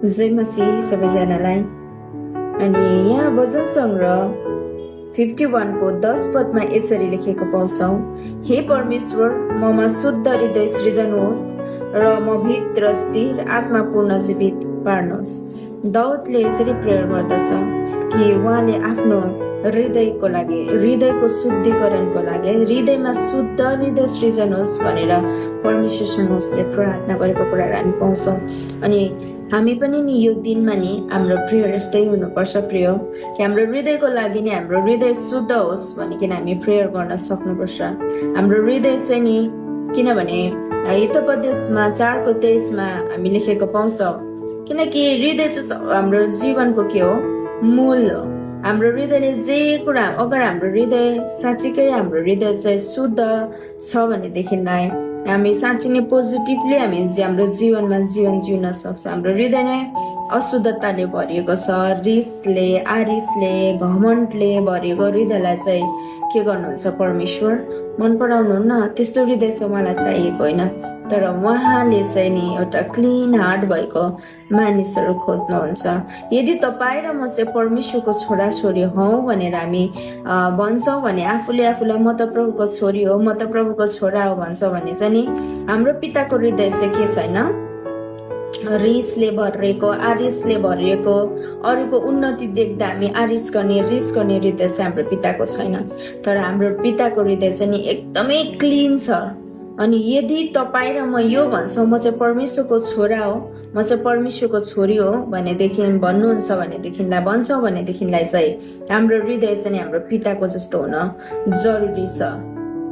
जय मसीह सबैजनालाई। अनि यहाँ वचन सङ्ग्रह 51 को 10 पदमा यसरी लेखेको पाउँछौँ, हे परमेश्वर, ममा शुद्ध हृदय सृजनुहोस् र म भित्र स्थिर आत्मा पूर्ण जीवित पार्नुहोस्। दाउदले यसरी प्रेयर गर्दछ कि उहाँले आफ्नो हृदयको लागि, हृदयको शुद्धिकरणको लागि, हृदयमा शुद्ध हृदय सृजन होस् भनेर परमेश्वरसँग उसले प्रार्थना गरेको कुराहरू हामी पाउँछौँ। अनि हामी पनि नि यो दिनमा नि हाम्रो प्रेयर यस्तै हुनुपर्छ प्रिय, कि हाम्रो हृदयको लागि नि हाम्रो हृदय शुद्ध होस् भनिकन हामी प्रेयर गर्न सक्नुपर्छ। हाम्रो हृदय चाहिँ नि, किनभने हितोपदेशमा 4:23 हामी लेखेको पाउँछौँ, किनकि हृदय चाहिँ हाम्रो जीवनको के हो, मूल हो। हाम्रो हृदयले जे कुरा, अगर हाम्रो हृदय साँच्चीकै हाम्रो हृदय चाहिँ शुद्ध छ भनेदेखिलाई हामी साँच्चै नै पोजिटिभली हामी हाम्रो जीवनमा जीवन जिउन सक्छौँ। हाम्रो हृदय नै अशुद्धताले भरिएको छ, रिसले, आरिसले, घमण्डले भरिएको हृदयलाई चाहिँ के गर्नुहुन्छ परमेश्वर, मन पराउनुहुन्न। त्यस्तो हृदय चाहिँ उहाँलाई चाहिएको होइन, तर उहाँले चाहिँ नि एउटा क्लिन हार्ट भएको मानिसहरू खोज्नुहुन्छ। यदि तपाईँ र म चाहिँ परमेश्वरको छोराछोरी हौ भनेर हामी भन्छौँ भने, आफूले आफूलाई म त प्रभुको छोरी हो, म त प्रभुको छोरा हो भन्छौँ भने चाहिँ नि हाम्रो पिताको हृदय चाहिँ के छैन, रिसले भरिएको, आरिसले भरिएको, अरूको उन्नति देख्दा हामी आरिस गर्ने, रिस गर्ने हृदय चाहिँ हाम्रो पिताको छैन। तर हाम्रो पिताको हृदय चाहिँ नि एकदमै क्लिन छ। अनि यदि तपाईँ र म यो भन्छौँ, म चाहिँ परमेश्वरको छोरा हो, म चाहिँ परमेश्वरको छोरी हो भनेदेखि भन्नुहुन्छ भनेदेखिलाई, भन्छौँ भनेदेखिलाई चाहिँ हाम्रो हृदय चाहिँ हाम्रो पिताको जस्तो हुन जरुरी छ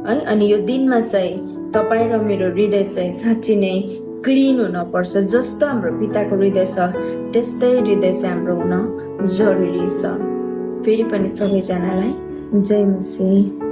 है। अनि यो दिनमा चाहिँ तपाईँ र मेरो हृदय चाहिँ साँच्ची नै क्लिन हुन पर्छ। जस्तो हाम्रो पिताको हृदय छ त्यस्तै हृदय चाहिँ हाम्रो हुन जरुरी छ। फेरि पनि सबैजनालाई जय मसीह।